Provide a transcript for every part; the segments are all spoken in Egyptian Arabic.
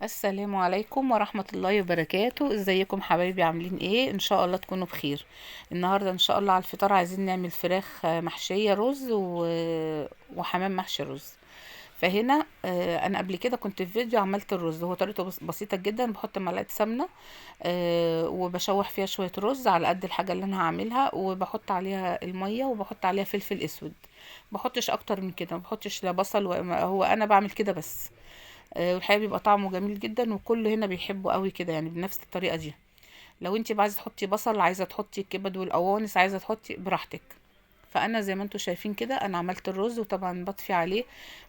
السلام عليكم ورحمة الله وبركاته. ازيكم حبايبي؟ عاملين ايه؟ ان شاء الله تكونوا بخير. النهاردة ان شاء الله على الفطار عايزين نعمل فراخ محشية رز وحمام محشي رز. فهنا انا قبل كده كنت في فيديو عملت الرز، هو طريقته بسيطة جدا. بحط معلقة سمنة، وبشوح فيها شوية رز على قد الحاجة اللي انا هعملها، وبحط عليها المية وبحط عليها فلفل اسود، بحطش اكتر من كده، ما بحطش لا بصل هو انا بعمل كده بس. والحقيقة بيبقى طعمه جميل جدا، وكله هنا بيحبه قوي كده، يعني بنفس الطريقة دي. لو انتي بقى عايزه تحطي بصل، عايزه تحطي الكبد والقوانص، عايزه تحطي براحتك. فانا زي ما انتوا شايفين كده انا عملت الرز، وطبعا بطفي عليه،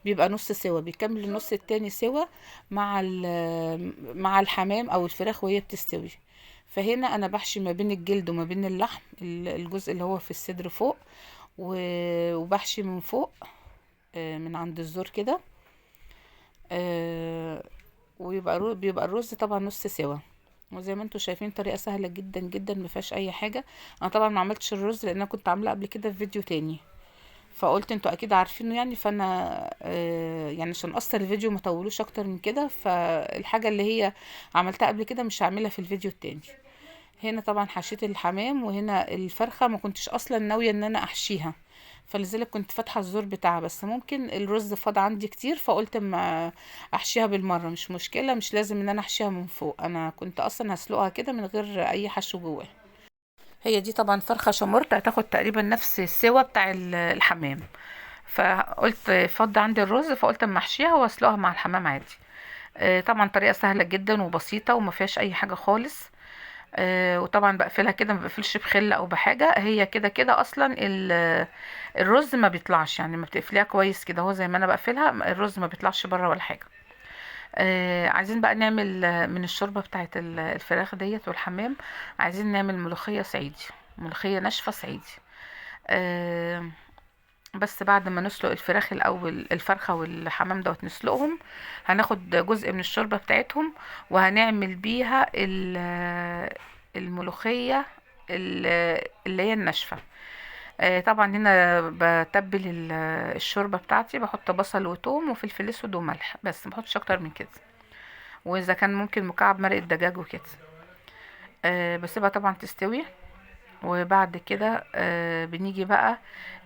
بيبقى نص سوا، بيكمل النص التاني سوا مع الحمام او الفراخ وهي بتستوي. فهنا انا بحشي ما بين الجلد وما بين اللحم، الجزء اللي هو في الصدر فوق، وبحشي من فوق، من عند الزور كده، ويبقى بيبقى الرز طبعا نص سوا. وزي ما انتوا شايفين طريقه سهلة جدا جدا، ما فيهاش اي حاجة. انا طبعا ما عملتش الرز لان انا كنت عاملاه قبل كده في فيديو تاني، فقلت انتوا اكيد عارفينه يعني، فانا عشان اقصر الفيديو ما طولوش اكتر من كده، فالحاجه اللي هي عملتها قبل كده مش هعملها في الفيديو التاني. هنا طبعا حشيت الحمام، وهنا الفرخه ما كنتش اصلا ناوية ان انا احشيها، فلذلك كنت فاتحة الزور بتاعها، بس ممكن الرز فاض عندي كتير فقلت اما احشيها بالمرة، مش مشكلة، مش لازم ان انا احشيها من فوق، انا كنت اصلا هسلقها كده من غير اي حشو جواها. هي دي طبعا فرخة شمرت، هتاخد تقريبا نفس السوا بتاع الحمام، فقلت فض عندي الرز فقلت اما احشيها واسلقها مع الحمام عادي. طبعا طريقه سهلة جدا وبسيطة وما فيهاش اي حاجة خالص. وطبعا بقفلها كده، ما بقفلش بخله او بحاجة، هي كده كده اصلا الرز ما بيطلعش، يعني ما بتقفليها كويس كده هو زي ما انا بقفلها الرز ما بيطلعش بره ولا حاجة. عايزين بقى نعمل من الشوربة بتاعت الفراخ ديت والحمام، عايزين نعمل ملوخية صعيدي، ملوخية ناشفة صعيدي. بس بعد ما نسلق الفراخ الاول، الفرخه والحمام دوت نسلقهم، هناخد جزء من الشوربة بتاعتهم وهنعمل بيها الملوخية اللي هي الناشفه. طبعا هنا بتبل الشوربة بتاعتي، بحط بصل وتوم وفلفل اسود وملح بس، ما بحطش اكتر من كده، واذا كان ممكن مكعب مرقه دجاج وكده. بسيبها طبعا تستوي، وبعد كده بنيجي بقى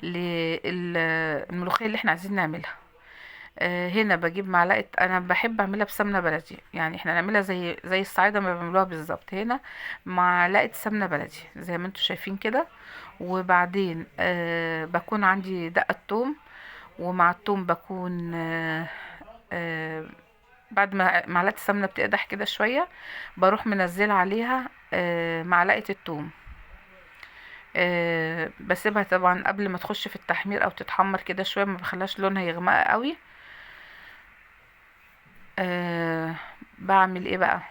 للملوخيه اللي احنا عايزين نعملها. هنا بجيب معلقه، انا بحب اعملها بسمنه بلدي، يعني احنا نعملها زي الصعيده ما بيعملوها بالظبط. هنا معلقه سمنه بلدي زي ما انتم شايفين كده، وبعدين بكون عندي دقه توم، ومع التوم بكون بعد ما معلقه السمنة بتقدح كده شوية بروح منزله عليها معلقه التوم. بسيبها طبعا قبل ما تخش في التحمير او تتحمر كده شوية، ما بخليهاش لونها يغمق قوي. بعمل ايه بقى؟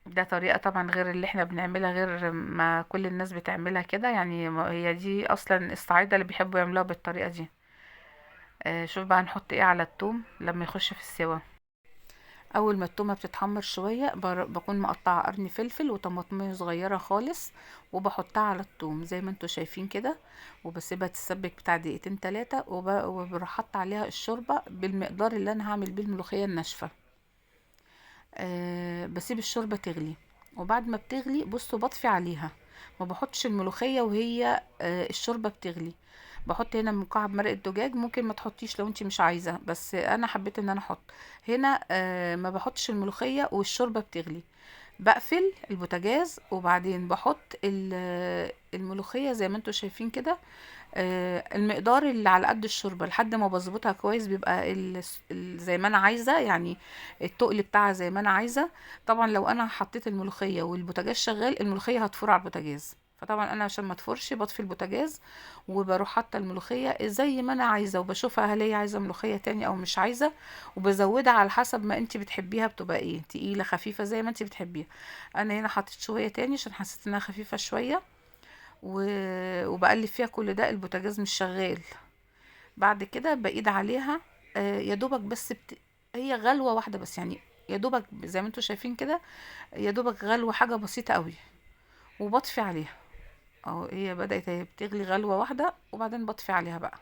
ده طريقة طبعا غير اللي احنا بنعملها، غير ما كل الناس بتعملها كده، يعني هي دي اصلا الصعايدة اللي بيحبوا يعملوها بالطريقة دي. شوف بقى نحط ايه على التوم لما يخش في السوا. اول ما التومه بتتحمر شوية بكون مقطعه قرن فلفل وطماطميه صغيرة خالص، وبحطها على التوم زي ما انتوا شايفين كده، وبسيبها تتسبك بتاع دقيقتين تلاتة، وبروح حاطه عليها الشوربة بالمقدار اللي انا هعمل بيه الملوخية الناشفه. بسيب الشوربة تغلي، وبعد ما بتغلي بصوا بطفي عليها، ما بحطش الملوخية وهي الشوربة بتغلي. بحط هنا مكعب مرقه دجاج، ممكن ما تحطيش لو انتي مش عايزه، بس انا حبيت ان انا احط هنا. ما بحطش الملوخية والشوربه بتغلي، بقفل البوتاجاز وبعدين بحط الملوخية زي ما انتوا شايفين كده، المقدار اللي على قد الشوربة لحد ما بظبطها كويس، بيبقى زي ما انا عايزه، يعني التقل بتاعها زي ما انا عايزه. طبعا لو انا حطيت الملوخية والبوتاجاز شغال الملوخية هتفور على البوتاجاز، فطبعا انا عشان ما تفورش بطفي البوتاجاز وبروح حاطه الملوخية زي ما انا عايزه، وبشوفها هل هي عايزه ملوخية تاني او مش عايزه، وبزودها على حسب ما انت بتحبيها، بتبقى ايه تقيلة خفيفة زي ما انت بتحبيها. انا هنا حطيت شوية تاني عشان حسيت انها خفيفة شوية، وبقلب فيها كل ده، البوتاجاز مش شغال. بعد كده بقيد عليها، يا دوبك بس هي غلوه واحدة بس، يعني يا دوبك زي ما انتوا شايفين كده، يا دوبك غلوه حاجة بسيطة قوي، وبطفي عليها. اهو هي بدات هي بتغلي غلوه واحدة وبعدين بطفي عليها بقى.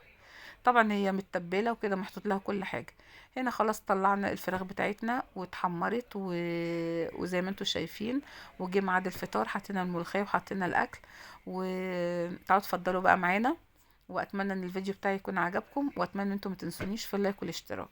طبعا هي متبله وكده، محطوط لها كل حاجة. هنا خلاص طلعنا الفراخ بتاعتنا واتحمرت وزي ما انتم شايفين، وجه ميعاد الفطار، حطينا الملوخية وحطينا الاكل. وتعالوا اتفضلوا بقى معانا، واتمنى ان الفيديو بتاعي يكون عجبكم، واتمنى ان انتم ما تنسونيش في ال like والاشتراك.